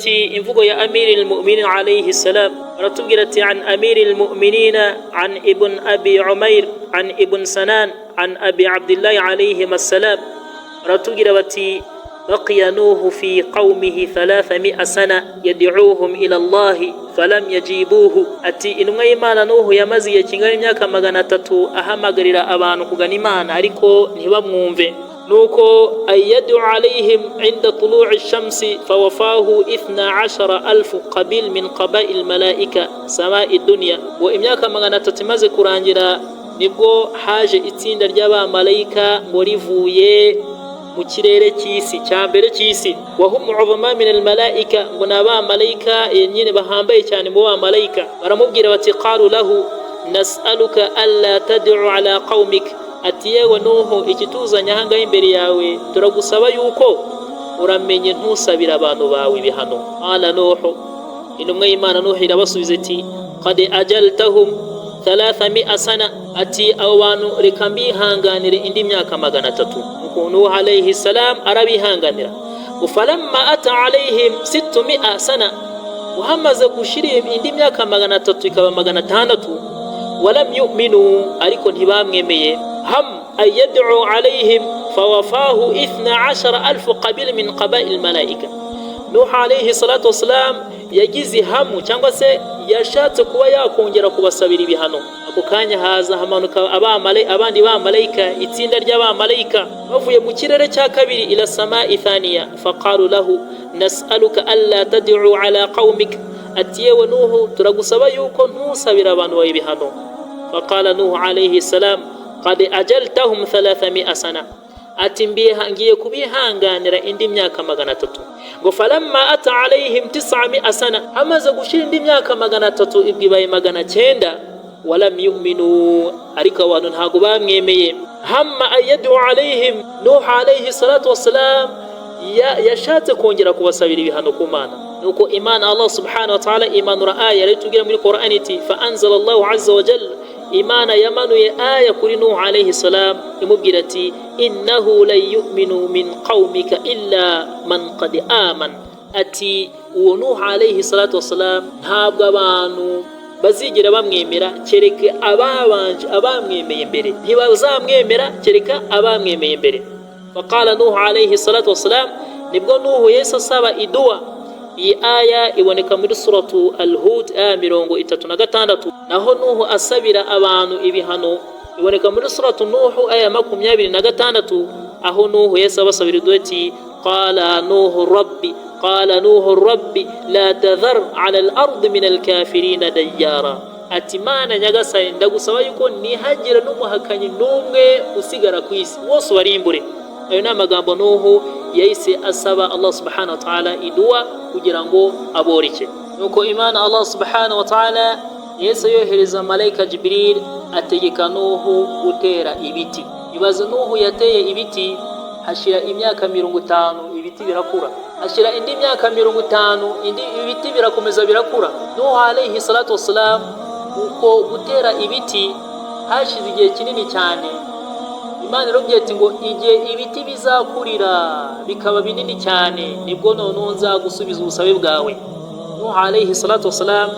Bati imvugo ya Amiri al-Mu'minin alayhi salam, baratubwira ati: an Amiri al-Mu'minin, an Ibn Abi Umair, an Ibn Sanan, an Abi Abdillahi alayhi assalam, baratubwira bati: بقي نوح في قومه 300 سنة يدعوهم إلى الله فلم يجيبوه. Ati intumwa y'Imana Nuhu yamaze igihe kingana imyaka 300 ahamagarira abantu kugana Imana, ariko ntibamwumve. Nuko أن يدعو عليهم عند طلوع الشمس فوافاه 12,000 قبيل من قبائل الملائكة سماء الدنيا. Ngo imyaka 300 imaze kurangira, nibwo haje itsinda ry'abamalayika ngo rivuye mu kirere cy'isi cya mbere cy'isi. وهم عظماء من الملائكة, ngo ni abamalayika nyine bahambaye cyane mu bamalayika. Baramubwira bati: قالوا له نسألك ألا تدعو على قومك. Ati yewe Nuhu, ikituzanye ahangaha imbere yawe, turagusaba yuko uramenye ntusabire abantu bawe ibihano. قال نوح, intumwa y'Imana Nuhu irabasubiza iti: قد أجلتهم 300 سنة. Ati abo bantu reka mbihanganire indi myaka 300. Nuko Nuhu alayhi salam arabihanganira. فلما أتى عليهم 600 سنة, uhamaze gushira indi myaka 300 ikaba 600, ولم يؤمنوا, ariko ntibamwemeye, هم أن يدعو عليهم فوافاه 12,000 قبيل من قبائل الملائكة. Nuhu alayhi salatu wassalam yagize ihamu cyangwa se yashatse kuba yakongera kubasabira ibihano. Ako kanya haza hamanuka abandi bamalayika, itsinda ry'abamalayika bavuye mu kirere cya kabiri, إلى السماء الثانية، فقالوا له نسألك ألا تدعو على قومك. Ati yewe Nuhu, turagusaba yuko ntusabira abantu bawe ibihano. فقال نوح عليه السلام قد أجلتهم 300 سنة. Ati ngiye kubihanganira indi myaka 300. Ngo فلما أتى عليهم 900 سنة, hamaze gushira indi myaka 300, ibwo ibaye 900, ولم يؤمنوا, ariko abantu ntabwo bamwemeye, هم أن يدعو عليهم. Nuhu alayhi salatu wassalam yashatse kongera kubasabira ibihano ku Mana. Nuko Imana Allah subhanahu wa ta'ala imanura aya rero tubwira muri Qur'ani iti: فأنزل الله عز وجل, Imana yamanuye aya kuri Nuhu alayhi salam imubwira ati: إنه لن يؤمن من قومك إلا من قد آمن. Ati uwo Nuhu alayhi salatu wassalam, ntabwo abantu bazigera bamwemera kereka ababanje abamwemeye mbere, ntibazamwemera kereka abamwemeye mbere. فقال نوح عليه الصلاة والسلام, nibwo Nuhu yahise asaba iduwa. Iyi aya iboneka muri suratu Al-Hud, aya 36. Naho Nuhu asabira abantu ibihano iboneka muri suratu Nuhu, aya 26, aho Nuhu yahise abasabira iduwa ati: قال نوح رب قال نوح رب لا تذر على الأرض من الكافرين ديارا. Ati Mana nyagasani, ndagusaba yuko ntihagire n'umuhakanyi n'umwe usigara ku isi, wose ubarimbure. Ayo ni amagambo Nuhu yahise asaba Allah subhanahu wa ta'ala iduwa kugira ngo aboreke. Nuko Imana Allah subhanahu wa ta'ala yahise yohereza malayika Jibril, ategeka Nuhu gutera ibiti. Ibaze, Nuhu yateye ibiti, hashira imyaka 50, ibiti birakura. Hashira indi myaka 50, indi ibiti birakomeza birakura. Nuhu alayhi salatu wassalam, uko gutera ibiti hashize igihe kinini cyane. Imana irabwira ati ngo igihe ibiti bizakurira bikaba binini cyane, nibwo noneho nzagusubiza ubusabe bwawe. Nuhu alayhi salatu wassalam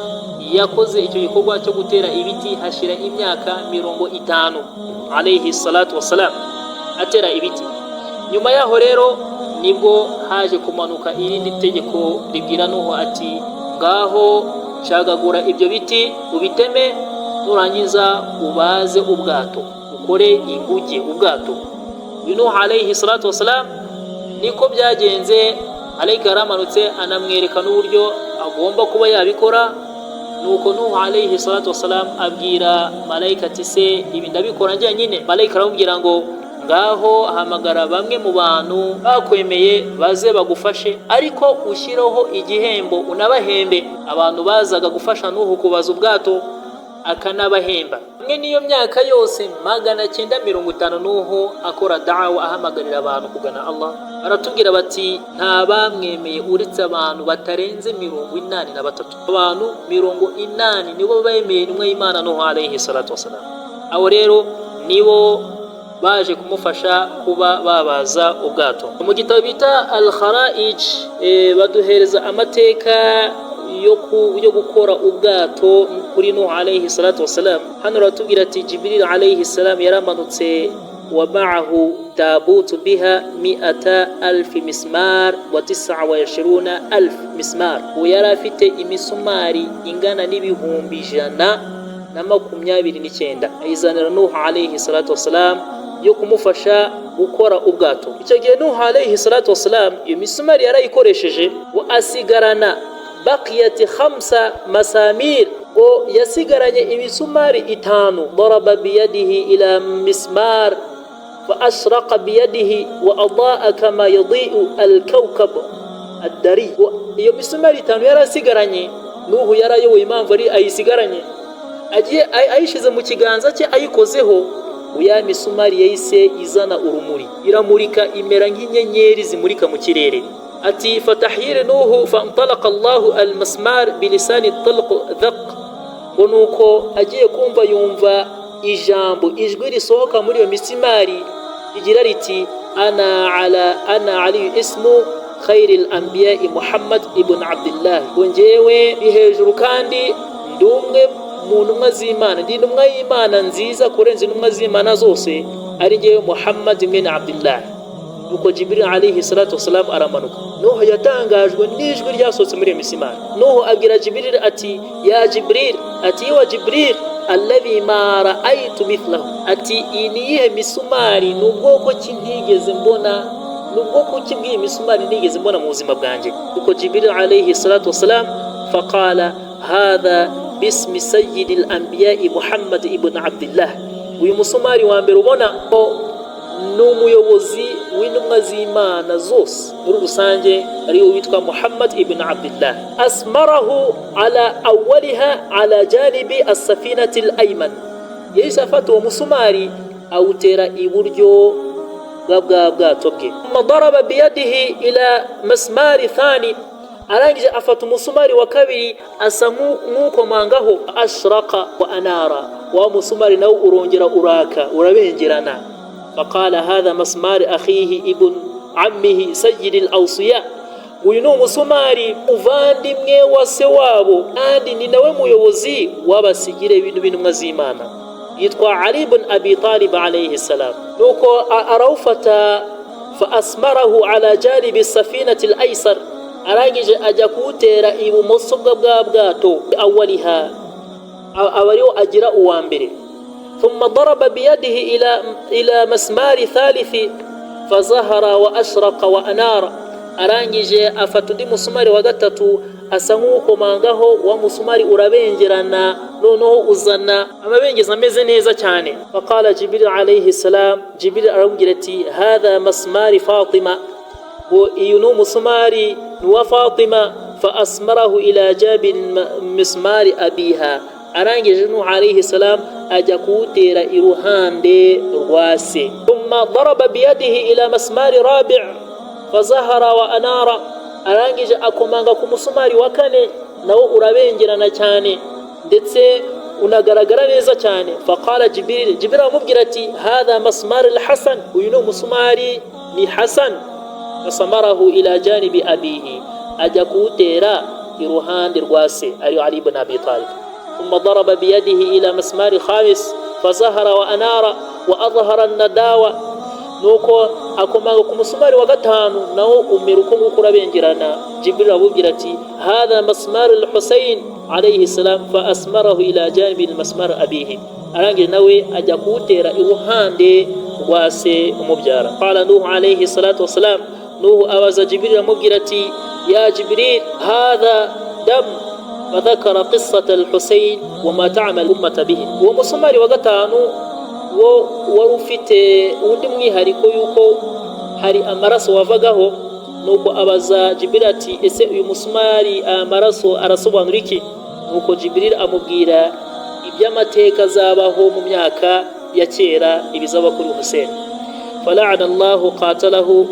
yakoze icyo gikorwa cyo gutera ibiti, hashira imyaka 50 alayhi salatu wassalam atera ibiti. Nyuma yaho rero nibwo haje kumanuka irindi tegeko ribwira Nuhu ati: ngaho cagagura ibyo biti, ubiteme, nurangiza ubaze ubwato, ukore inguge, ubwato. Uyu Nuhu alayhi salatu wassalam niko byagenze. Malayika yaramanutse anamwereka n'uburyo agomba kuba yabikora. Nuko Nuhu alayhi salatu wassalam abwira malayika ati: se ibi ndabikora njyenyine? Malayika aramubwira ngo ngaho hamagara bamwe mu bantu bakwemeye baze bagufashe, ariko ushyireho igihembo unabahembe. Abantu bazaga gufasha Nuhu kubaza ubwato, akanabahemba. Hamwe n'iyo myaka yose 950 Nuhu akora dawa, ahamagarira abantu kugana Allah, baratubwira bati nta bamwemeye uretse abantu batarenze 83. Abantu 80 nibo bemeye intumwa y'Imana Nuhu alayhi salatu wassalam. Abo rero nibo Baje kumufasha kuba babaza ubwato. Mu gitabo bita Al Kharaij baduhereza amateka yo gukora ubwato kuri Nuh alayhi salatu wassalam. Hano baratubwira ati Jibril alayhi salam yaramanutse, wa ma'ahu tabutu biha 200,000 mismar wa 29,000 mismar. Uwo yari afite imisumari ingana n'129,000, ayizanira Nuh alayhi salatu wassalam yo kumufasha gukora ubwato. Icyo gihe Nuh alayhi salatu wassalam iyo misumari yarayikoresheje, wa asigarana baqiyati khamsa masamir, ngo yasigaranye imisumari itanu. Daraba biyadihi ila mismar fa ashraqa biyadihi wa adaa kama yadiu alkawkab addari. Iyo misumari itanu yarasigaranye, Nuhu yarayoboye impamvu ari ayisigaranye, agiye ayishize mu kiganza cye, ayikozeho, ya misumari yahise izana urumuri, iramurika, imera nk'inyenyeri zimurika mu kirere. Ati fatahyire Nuhu fantalaqa Allahu almasmar bilisani talq dhaq. Ngo nuko agiye kumva, yumva ijambo, ijwi risohoka muri iyo misimari rigira riti: "Ana ala ana ali ismu khayri al-anbiya Muhammad ibn Abdullah." Ngo njyewe ndi hejuru kandi ndi umwe mu ntumwa z'Imana, ndi intumwa y'Imana nziza kurenza intumwa z'Imana zose, ari njyewe Muhammad mwene Abdullah. Nuko Jibril alayhi salatu wasalam aramanuka. Nuhu yatangajwe n'ijwi ryasohotse muri iyo misimari. Nuhu abwira Jibril ati: "Ya Jibril," ati: "Yewe Jibril, alladhi ma ra'aytu mithlahu," ati: "Iyi ni iyihe misumari? Ni ubwoko ki ntigeze mbona? Ni ubwoko ki bw'iyi misumari ntigeze mbona mu buzima bwanjye?" Nuko Jibril alayhi salatu wasalam faqala: "Hadha bismi sayyidi al-anbiya'i Muhammad ibn Abdullah." Uyu musumari wa mbere ubona ko ni umuyobozi w'intumwa z'Imana zose muri rusange, ariwe witwa Muhammad ibn Abdullah. Asmarahu ala awwaliha ala janibi as-safinati al-ayman. Yahise afata uwo musumari awutera iburyo bwa bwato bwe. Thumma daraba biyadihi ila masmari thani. Arangije afata umusumari wa kabiri, asa nk'ukomangaho, ashraqa wa anara, wa musumari nawo urongera uraka, urabengerana. Faqala: "Hadha masmari akhihi ibn ammihi sayyidi al-awsiya." Uyu ni umusumari uvandimwe wa se wabo, kandi ni nawe muyobozi w'abasigire b'intumwa z'Imana, yitwa Ali ibn Abi Talib alayhi salam. Nuko arawufata, fa asmarahu ala janibi safinati al-aysar. Arangije ajya kuwutera ibumoso bwa bwato, awwaliha, aba ariwo agira uwa mbere. Thumma daraba biyadihi ila masmari thalithi fazahara wa ashraqa wa anara. Arangije afata undi musumari wa gatatu, asa nk'ukomangaho, wa musumari urabengerana, noneho uzana amabengeza ameze neza cyane. Faqala Jibril alayhi salam, Jibril aramubwira ati: "Hadha masmari Fatima." Ngo iyo ni umusumari ni uwa Fatima. Fa asmarahu ila jabi mismari abiha. Arangije Nuh alayhi salam ajya kuwutera iruhande rwa se. Thumma daraba biyadihi ila masmari rabi' fazahara wa anara. Arangije akomanga ku musumari wa kane, nawo urabengerana cyane ndetse unagaragara neza cyane. Faqala Jibril, Jibril aramubwira ati: "Hadha masmar al-Hasan." Uyu ni umusumari ni Hasan. Fasamarahu ila janibi abihi, ajya kuwutera iruhande rwa se, ariyo Ali ibn Abi Talib. ثم ضرب بيده إلى مسمار خامس فزهر وأنار وأظهر النداوة. Nuko akomanga ku musumari wa gatanu, nawo umera uko nguko, urabengerana. Jibril aramubwira ati: "Hadha masmar al-Husayn alayhi salam." Fa asmarahu ila janibi masmar abihi. Arangije nawe ajya kuwutera iruhande rwa se umubyara. Qala Nuhu alayhi salatu wassalam, Nuhu abaza Jibril, aramubwira ati: "Ya Jibril, hadha dam." فذكر قصة الحسين وما تعمل الأمة به. Uwo musumari wa gatanu wo wari ufite undi mwihariko yuko hari amaraso wavagaho. Nuko abaza Jibril ati: "Ese uyu musumari, aya maraso arasobanura iki?" Nuko Jibril amubwira iby'amateka azabaho mu myaka ya kera, ibizaba kuri Hussein. Fala'ana Allahu qatalahu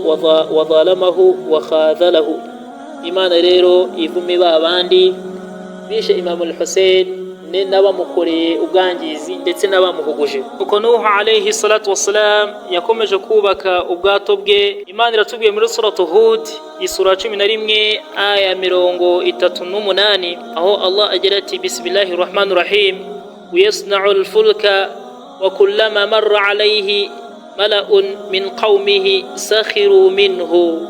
wa zalamahu wa khadhalahu. Imana rero ivume ba bandi bishe Imam al-Hussein. N'abamukoreye ubwangizi ndetse n'abamuhuguje. Uko Nuhu alayhi salatu wassalam yakomeje kubaka ubwato bwe, Imana iratubwiye muri Suratu Hud, isura 11, aya 38, aho Allah agira ati: "Bismillahi rahmani rahim, ويصنع الفلك وكلما مر عليه ملأ من قومه سخروا منه."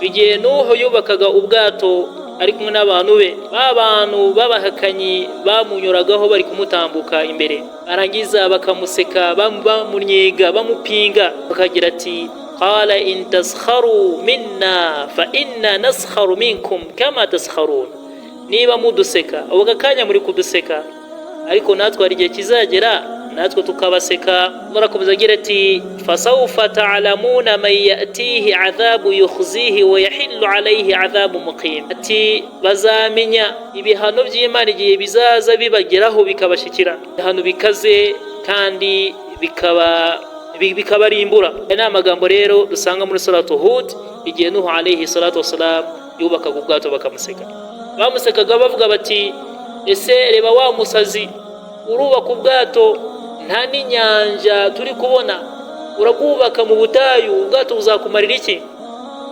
Igihe Nuhu yubakaga ubwato ari kumwe n'abantu be, ba bantu b'abahakanyi bamunyuragaho bari kumutambuka imbere, barangiza bakamuseka, bamunnyega, bamupinga, bakagira ati: "قال إن تسخروا منا فإنا نسخر منكم كما تسخرون." Niba muduseka ubu aka kanya, muri kuduseka, ariko natwe hari igihe kizagera natwe tukabaseka. Barakomeza agira ati: "فسوف تعلمون من يأتيه عذاب يخزيه ويحل عليه عذاب مقيم." Ati bazamenya ibihano by'Imana igihe bizaza bibageraho, bikabashyikira, ibihano bikaze kandi bikabarimbura. Aya ni amagambo rero dusanga muri Suratu Hud, igihe Nuhu alayhi salatu wassalam yubakaga ubwato bakamuseka. Bamusekaga bavuga bati: "Ese reba wa musazi urubaka ubwato, nta n'inyanja turi kubona, urabwubaka mu butayu, ubwato buzakumarira iki?"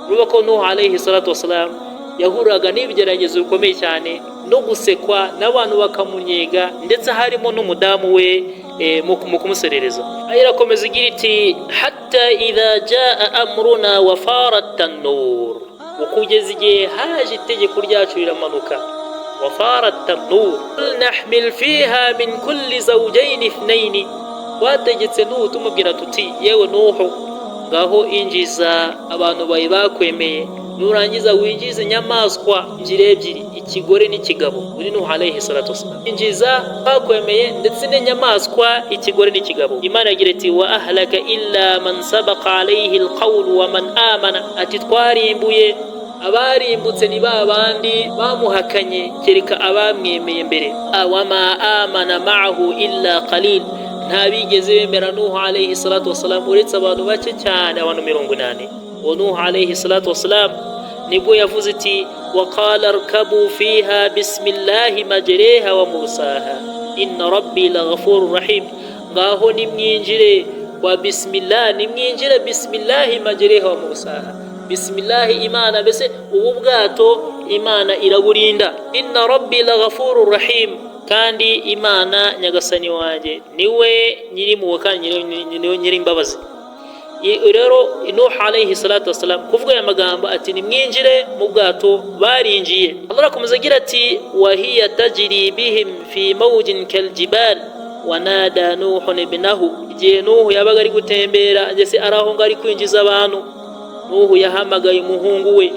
Urumva ko Nuhu alayhi salatu wassalam yahuraga n'ibigeragezo bikomeye cyane no gusekwa n'abantu bakamunnyega, ndetse harimo n'umudamu we mu kumuserereza. Aya irakomeza igira iti: "حتى إذا جاء أمرنا وفار التنور." Kugeza igihe haje itegeko ryacu riramanuka. وفار التنور احمل فيها من كل زوجين اثنين. Twategetse Nuhu tumubwira tuti: "Yewe Nuhu, ngaho injiza abantu bawe bakwemeye, nurangiza winjize inyamaswa ebyiri ebyiri, ikigore n'ikigabo." Uri Nuhu alayhi salatu wassalam, injiza bakwemeye ndetse n'inyamaswa, ikigore n'ikigabo. Imana yagira iti: وأهلك إلا من سبق عليه القول ومن آمن. Ati twarimbuye, abarimbutse ni ba bandi bamuhakanye, kereka abamwemeye mbere. وما آمن معه إلا قليل. Nta bigeze bemera Nuhu alayhi salatu wassalam uretse abantu bake cyane, abantu 80. Uwo Nuhu alayhi salatu wassalam nibwo yavuze iti: وقال اركبوا فيها بسم الله مجريها ومرساها إن ربي لغفور رحيم. Ngaho nimwinjire wa bismillah, nimwinjire بسم الله مجريها ومرساها. Bismillahi, Imana, mbese ubu bwato Imana iraburinda. إن ربي لغفور رحيم. Kandi Imana Nyagasani wanjye niwe nyirimpuhwe kandi niwe nyirimbabazi. Rero Nuh alayhi salatu wassalam kuvuga aya magambo ati nimwinjire mu bwato, barinjiye. Allah arakomeza agira ati: وهي تجري بهم في موج كالجبال ونادى نوح ابنه. Igihe Nuhu yabaga ari gutembera, ndetse ari aho ngaho ari kwinjiza abantu, Nuhu yahamagaye umuhungu we,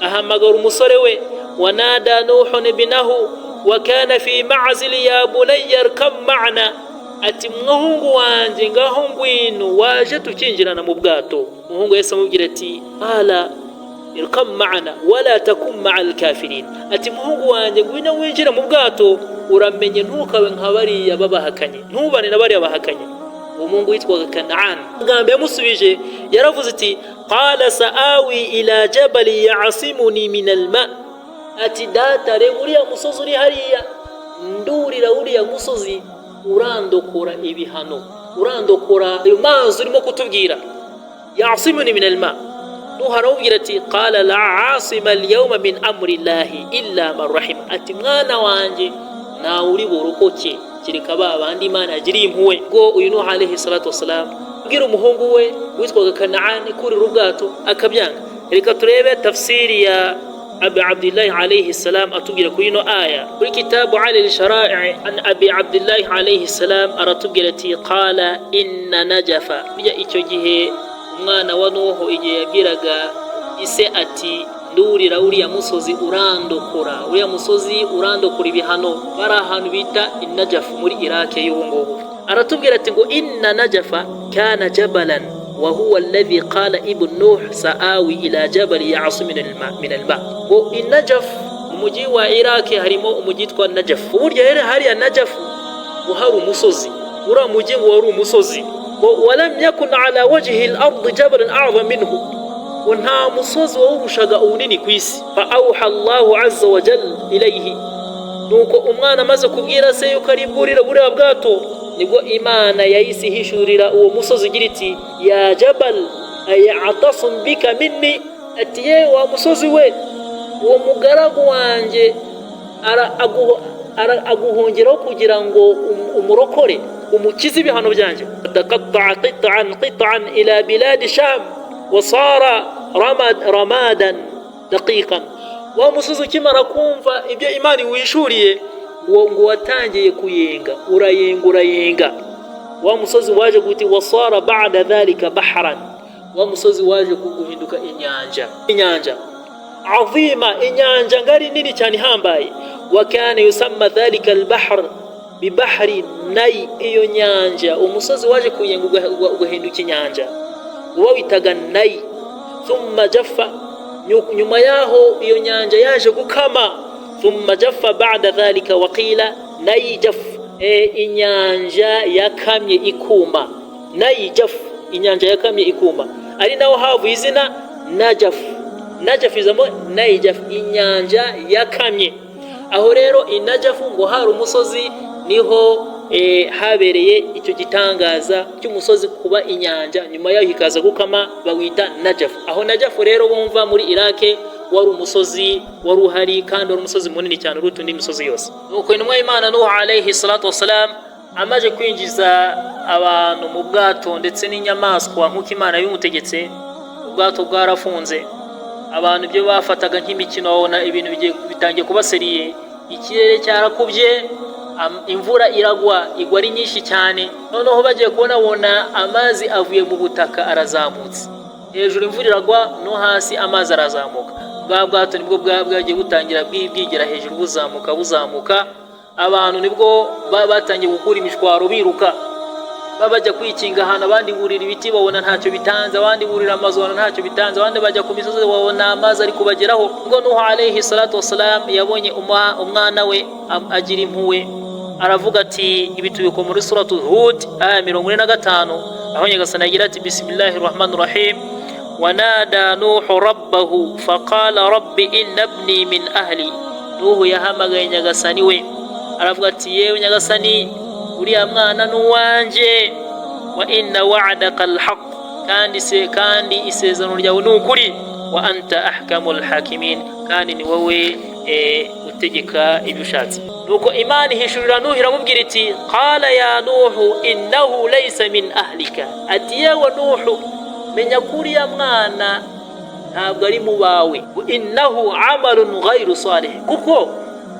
ahamagara umusore we. ونادى نوح ابنه وكان في معزل يا بني اركب معنا. Ati muhungu wanjye, ngaho ngwino, waje tukinjirana mu bwato. Umuhungu yahise amubwira ati: قال اركب معنا ولا تكن مع الكافرين. Ati muhungu wanjye, ngwino winjire mu bwato, uramenye ntukabe nka bariya babahakanye, ntubane na bariya bahakanye. Uwo muhungu witwaga Kanani. Amagambo yamusubije yaravuze ati: قال سآوي إلى جبل يعصمني من الماء. Ati data, reba uriya musozi uri hariya, ndurira uriya musozi, urandokora ibihano, urandokora ayo mazi urimo kutubwira. يعصمني من الماء. Nuhu aramubwira ati: قال لا عاصم اليوم من أمر الله إلا من رحم. Ati mwana wanjye, ntawe uri burokoke kereka ba bandi Imana yagiriye impuhwe. Ubwo uyu Nuhu alayhi salatu wassalam abwira umuhungu we witwaga Kanani kurira ubwato, akabyanga. Reka turebe tafsiri ya Abi Abdillahi alayhi salam atubwira kuri ino aya kuri kitabu Ali Shara'i an Abi Abdillahi alayhi salam. Aratubwira ati: قال إن نجفا. Burya icyo gihe umwana wa Nuhu igihe yabwiraga ise ati ndurira uriya musozi urandokora, uriya musozi urandokora ibihano, bari ahantu bita Inajafu muri Irake y'ubu ngubu. Aratubwira ati ngo إن نجفا كان جبلا وهو الذي قال ابن نوح سآوي إلى جبل يعصمني من الماء. Ngo Inajaf, mu mujyi wa Irake harimo umujyi witwa Najaf. Uburyo rero hariya Najafu uhari umusozi, uriya mujyi ngo wari umusozi, ngo ولم يكن على وجه الأرض جبل أعظم منه, ngo nta musozi wawurushaga ubunini ku isi. فأوحى الله عز وجل إليه. Nuko umwana amaze kubwira se yuko ari bwurire buriya bwato, nibwo Imana yahise ihishurira uwo musozi igira iti: "Ya jabal ayatasum bika minni", ati: "Ye wa musozi we, uwo mugaragu wanjye aguhongeraho kugira ngo umurokore, umukize ibihano byanjye." Taqatta'a qit'an qit'an ila biladi Sham wa sara ramadan daqiqan. Wa musozi ukimara kumva ibyo Imana iwishuriye, ngo watangiye kuyenga, urayenga, urayenga. Wa musozi waje guti wasara ba'da dhalika bahran, wa musozi waje guhinduka inyanja, inyanja azima, inyanja ngari nini cyane ihambaye. Wa kana yusamma dhalika albahr bibahri Nay. Iyo nyanja umusozi waje kuyenga ugahinduka inyanja wawitaga Nay. Thumma jaffa, nyuma yaho iyo nyanja yaje gukama. Thumma jaffa ba'da dhalika, waqila Nay Jaf, inyanja yakamye ikuma. Nay Jaf, inyanja yakamye ikuma, ari naho havuye izina Najaf. Najaf izamo Nay Jaf, inyanja yakamye. Aho rero i Najafu ngo hari umusozi, niho habereye icyo gitangaza cy'umusozi kuba inyanja, nyuma yaho ikaza gukama, bawita Najafu. Aho Najafu rero bumva muri Irake, wari umusozi wari uhari, kandi wari umusozi munini cyane uruta indi misozi yose. Nuko intumwa y'Imana Nuhu alayhi salatu wassalam amaze kwinjiza abantu mu bwato ndetse n'inyamaswa nk'uko Imana yabimutegetse, ubwato bwarafunze. Abantu ibyo bafataga nk'imikino babona ibintu bitangiye kuba sérieux. Ikirere cyarakubye, imvura iragwa, igwa ari nyinshi cyane. Noneho bagiye kubona bona amazi avuye mu butaka arazamutse hejuru, imvura iragwa no hasi amazi arazamuka. Bwa bwato nibwo bwagiye butangira bwigira hejuru, buzamuka, buzamuka. Abantu nibwo batangiye gukura imishwaro biruka, bajya kwikinga ahantu, abandi burira ibiti babona ntacyo bitanze, abandi burira amazu babona ntacyo bitanze, abandi bajya ku misozi babona amazi ari kubageraho. Ubwo Nuhu alayhi salatu wassalam yabonye umwana we, agira impuhwe, aravuga ati, ibi tubiko muri Suratu Hud aya 45, aho Nyagasani agira ati: "Bismillahi rahmani rahim, wanada Nuhu rabbahu faqala rabbi inna ibni min ahli." Nuhu yahamagaye Nyagasani we, aravuga ati: "Yewe Nyagasani, uriya mwana ni uwanjye, wa inna wa'daka alhaq", kandi se kandi isezerano ryawe ni ukuri, wa anta ahkamul hakimin, kandi ni wowe utegeka ibyo ushatse. Nuko Imana ihishurira Nuhu, iramubwira iti: "Qala ya Nuhu innahu laysa min ahlika", ati: "Yewe Nuhu, menya ko uriya mwana ntabwo ari mu bawe, innahu amalun ghayru salih, kuko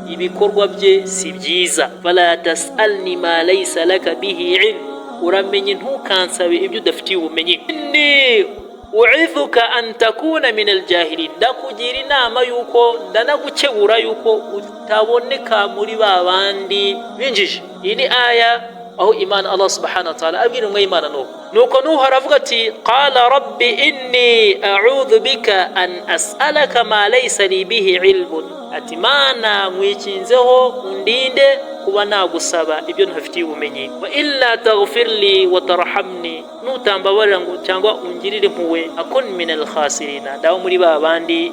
ibikorwa bye si byiza, fala tasalni ma laysa laka bihi ilm, uramenye ntukansabe ibyo udafitiye ubumenyi, inni uidhuka an takuna min aljahilin, ndakugira inama yuko ndanagukebura yuko utaboneka muri ba bandi binjije." Iyi ni aya aho Imana Allah subhanahu wa ta'ala abwira umwe Imana Nuhu. Nuko Nuhu aravuga ati: "Qala rabbi inni a'udhu bika an as'alaka ma laysa li bihi ilmun", ati: "Mana, nkwikinzeho undinde kuba nagusaba ibyo ntafitiye ubumenyi, wa illa taghfir li wa tarhamni, nutambabarira ngo cyangwa ungirire impuhwe, akun min al khasirina, ndaho muri ba bandi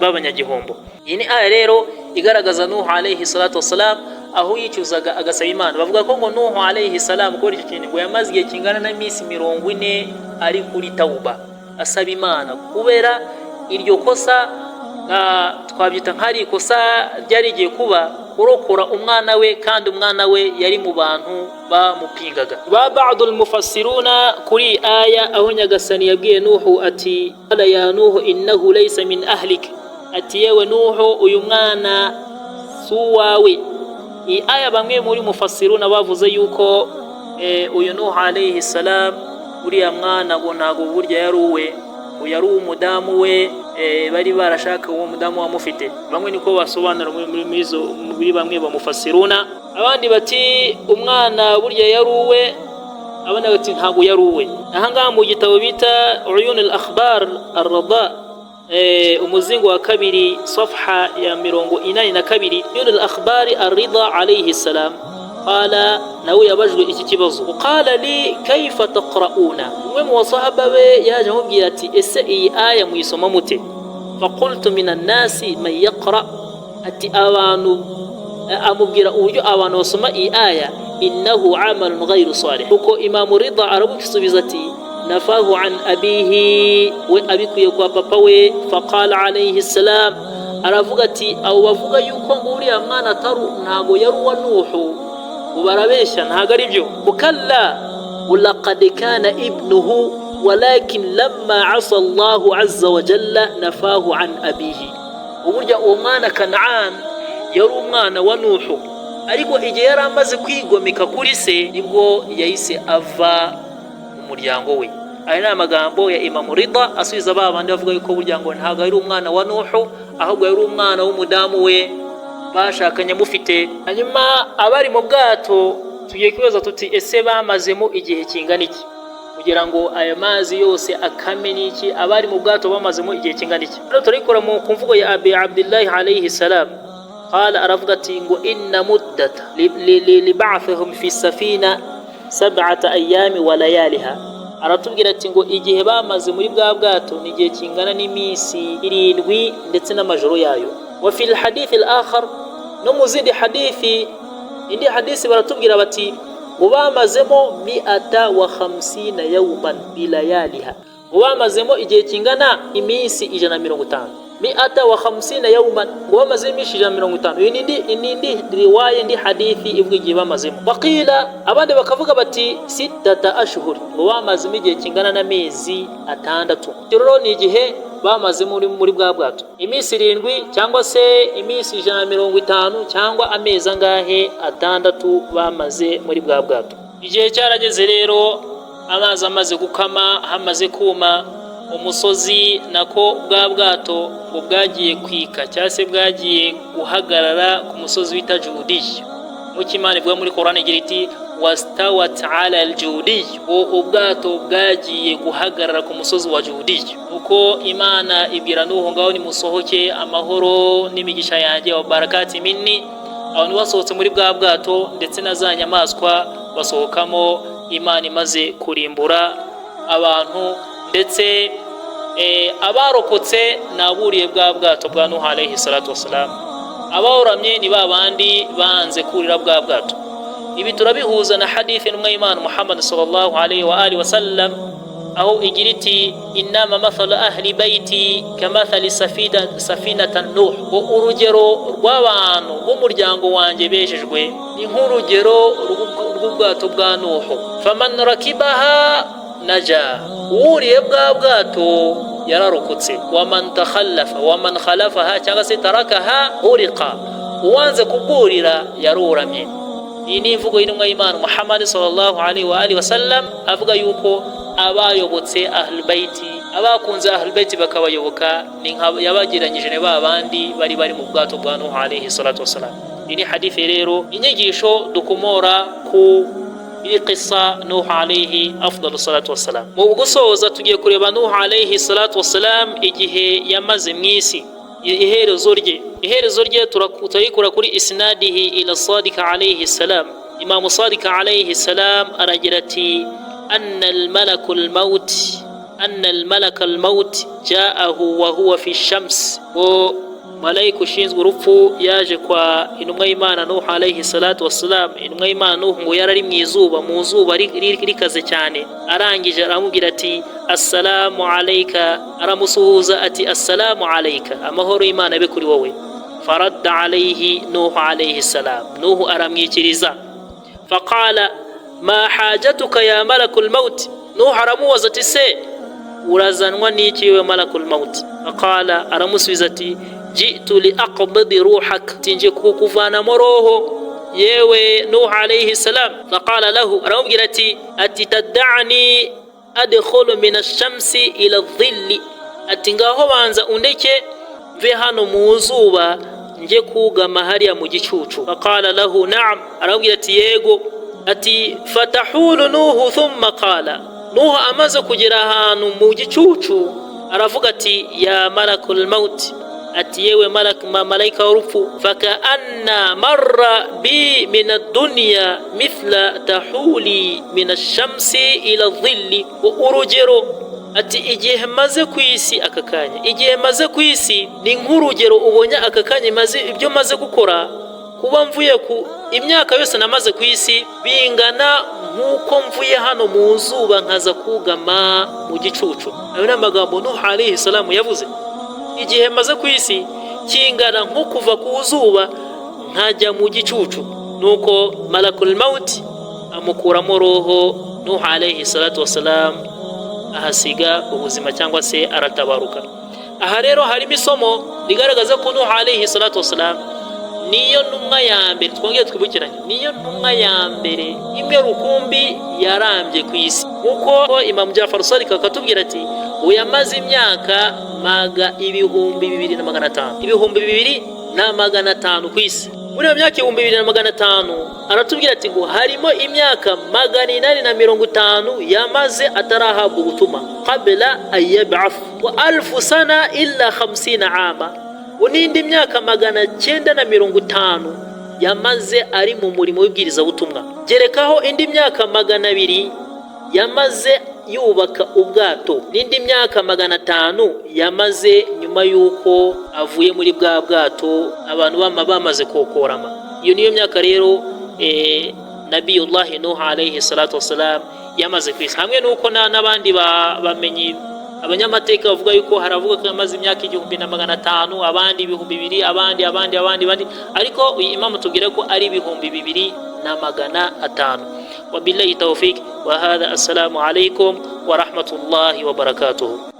b'abanyagihombo." Iyi ni aya rero igaragaza Nuhu alayhi salatu wassalam aho yicuzaga agasaba Imana. Bavuga ko ngo Nuhu alayhi salam gukora icyo kintu ngo yamaze igihe kingana na minsi 40 ari kuri tawuba, asaba Imana kubera iryo kosa, twabyita nk'ari ikosa ryari rigiye kuba kurokora umwana we, kandi umwana we yari mu bantu bamupingaga. Ba ba'dul mufassiruna kuri aya aho Nyagasani yabwiye Nuhu ati: "Qala ya Nuhu innahu laysa min ahlik", ati: "Yewe Nuhu, uyu mwana si uwawe." Iyi aya bamwe muri mufassiruna bavuze yuko uyu Nuhu alayhi salam uriya mwana ngo ntabwo burya yari uwe, ngo yari uw'umudamu we, bari barashaka uwo mudamu wamufite. Bamwe niko basobanura muri bamwe bamufassiruna. Abandi bati umwana burya yari uwe, abandi bati ntabwo yari uwe. Ahangaha mu gitabo bita Uyun al Akhbar ar-Rada, umuzingo wa kabiri, safha ya 82, Uyun al Akhbar ar-Rida alayhi salam qala, nawe yabajwe iki kibazo: "Qala li kayfa taqra'una", umwe mu basahaba be yaje amubwira ati: "Ese iyi aya muyisoma mute?" "Faqultu min annasi man yaqra", ati abantu Amubwira uburyo abantu basoma iyi aya: "Innahu amalun ghayru salih." Uko Imamu Rida aramusubiza ati: "Nafahu an abihi", we abikuye kwa papa we. Faqala alayhi salam, aravuga ati: "Abo bavuga yuko ngo uriya mwana atari, ntago yari uwa Nuhu, ngo barabeshya, ntago ari byo. Kalla, laqad kana ibnuhu, walakin lamma asa Allahu azza wa jalla nafahu an abihi." Uburya uwo mwana Kanaan yari umwana wa Nuhu, ariko igihe yari amaze kwigomeka kuri se, nibwo yahise ava mu muryango we. Aya ni amagambo ya Imamu Rida asubiza ba bandi bavuga yuko burya ngo ntabwo ari umwana wa Nuhu, ahubwo yari umwana w'umudamu we bashakanye amufite. Hanyuma abari mu bwato, tugiye kwibaza tuti: ese bamazemo igihe kingana iki kugira ngo ayo mazi yose akame n'iki? Abari mu bwato bamazemo igihe kingana iki? Rero turabikora mu ku mvugo ya Abi Abdillahi alayhi salam. Qala, aravuga ati ngo: "Inna muddata liba'thihum fi safina sab'ata ayami wa layaliha." Aratubwira ati ngo igihe bamaze muri bwa bwato ni igihe kingana n'iminsi 7 ndetse n'amajoro yayo. Wa fi lhadithi al-akhar, no mu zindi hadithi, indi hadisi baratubwira bati ngo bamazemo 150 yawman bilayaliha, ngo bamazemo igihe kingana iminsi 150. 150 yawman, ngo bamazemo iminsi 150. Iyi ni indi riwaya, indi hadithi ivuga igihe bamazemo. Waqila, abandi bakavuga bati sittata ashhur, ngo bamazemo igihe kingana n'amezi 6. Icyo rero ni igihe bamaze muri bwa bwato: iminsi 7, cyangwa se iminsi 150, cyangwa amezi angahe? 6 bamaze muri bwa bwato. Igihe cyarageze rero, amazi amaze gukama, hamaze kuma umusozi, nako bwa bwato ngo bwagiye kwika, cyangwa se bwagiye guhagarara ku musozi wita Judiya, nk'uko Imana ivuga muri Korani igira iti: "Wastawat ala aljudiy". Ubwato bwagiye guhagarara ku musozi wa Judiya. Uko Imana ibwira Nuhu: "Ngaho nimusohoke, amahoro n'imigisha yanjye, wa barakati minni." Abantu basohotse muri bwa bwato, ndetse na za nyamaswa basohokamo, Imana imaze kurimbura abantu. Ndetse abarokotse ni aburiye bwa bwato bwa Nuhu alayhi salatu wassalam. Abaroramye ni ba bandi banze kurira bwa bwato. Ibi turabihuza na hadithi n'umwe y'Imana Muhammad sallallahu alayhi wa alihi wasallam, aho igira iti: "Innama mathalu ahli baiti kamathali safinata Nuh". Ngo urugero rw'abantu b'umuryango wanjye bejejwe ni nk'urugero rw'ubwato bwa Nuhu. "Faman rakibaha naja", uwuriye bwa bwato yararokotse. "Waman takhallafa, waman khalafaha", cyangwa se "tarakaha", ghuriqa, uwanze kubwurira yaroramye. Iyi ni imvugo y'intumwa y'Imana Muhammad sallallahu alaihi wa alihi wasallam, avuga yuko abayobotse ahlul baiti, abakunze ahlul baiti bakabayoboka, ni nka yabagereranyije na ba bandi bari mu bwato bwa Nuhu alayhi salatu wassalam. Iyi ni hadithi rero, inyigisho dukomora ku iri qissa Nuhu alayhi afdalu salatu wassalam. Mu gusoza, tugiye kureba Nuhu alayhi salatu wassalam igihe yamaze mu isi, iherezo rye. Iherezo rye turayikura kuri isnadihi ila Sadika alayhi salam. Imamu Sadika alayhi salam aragira ati: anna almalaku almaut anna almalaka almaut jaahu wa huwa fi shams. Ngo malayika ushinzwe urupfu yaje kwa intumwa y'Imana Nuhu alayhi salatu wassalam. Intumwa y'Imana Nuhu ngo yarari mu izuba, mu zuba rikaze cyane. Arangije aramubwira ati: "Assalamu alayka". Aramusuhuza ati: "Assalamu alayka", amahoro y'Imana abe kuri wowe. Faradda alayhi Nuhu alayhi salam, Nuhu aramwikiriza. Faqala: "Ma hajatuka ya malakul maut?" Nuhu aramubaza ati: "Se urazanwa n'iki we malakul maut?" Faqala, aramusubiza ati: "Jitu li aqbidi ruhak", tinje kukuvanamo roho yewe Nuhu alayhi salam. Faqala lahu, aramubwira ati: "Tad'ani adkhulu min ash-shamsi ila dhilli", ati: "Ngaho banza undeke mve hano mu zuba, nje kugama hariya mu gicucu." Faqala lahu: "Na'am", aramubwira ati: "Yego." Ati: "Fatahulu Nuhu thumma qala", Nuhu amaze kugera ahantu mu gicucu aravuga ati: "Ya malakul maut", ati: "Yewe malayika w'urupfu, fakaanna marra bi min ad-dunya mithla tahuli min ash-shamsi ila dhilli". Urugero, ati: "Igihe maze ku isi aka kanya, igihe maze ku isi ni nk'urugero ubonye aka kanya maze ibyo maze gukora, Kuba mvuye ku imyaka yose namaze ku isi bingana nk'uko mvuye hano mu zuba nkaza kugama mu gicucu. Ayo ni amagambo Nuhu alayhi salamu yavuze. Igihe maze ku isi kingana nko kuva ku zuba nkajya mu gicucu. Nuko malakul mauti amukuramo roho, Nuhu alayhi salatu wassalam ahasiga ubuzima cyangwa se aratabaruka. Aha rero harimo isomo rigaragaza ko Nuhu alayhi salatu wassalam niyo ntumwa ya mbere. Twongere twibukiranye, niyo ntumwa ya mbere imwe rukumbi yarambye ku isi, nkuko Imam Jafar Sadiq akatubwira ati yamaze imyaka maga 2500, 2500 ku isi. Muri iyo myaka 2500, aratubwira ati ngo harimo imyaka 850 yamaze atarahabwa ubutumwa, qabla an yab'ath wa alfu sana illa 50 ama, n'indi myaka 950 yamaze ari mu murimo w'ibwirizabutumwa. Gerekaho indi myaka 200 yamaze yubaka ubwato, n'indi myaka 500 yamaze nyuma y'uko avuye muri bwa bwato abantu bamaze kokorama. Iyo niyo myaka rero Nabiyullahi Nuh alayhi salatu wassalam yamaze ku isi, hamwe n'uko n'abandi bamenyi, abanyamateka bavuga yuko haravuga ko yamaze imyaka 1500, abandi 2000, abandi, abandi, abandi, abandi, ariko uyu imamu tubwira ko ari 2500. Wabillahi tawfik wa hadha, assalamu alaikum wa rahmatullahi wa barakatuhu.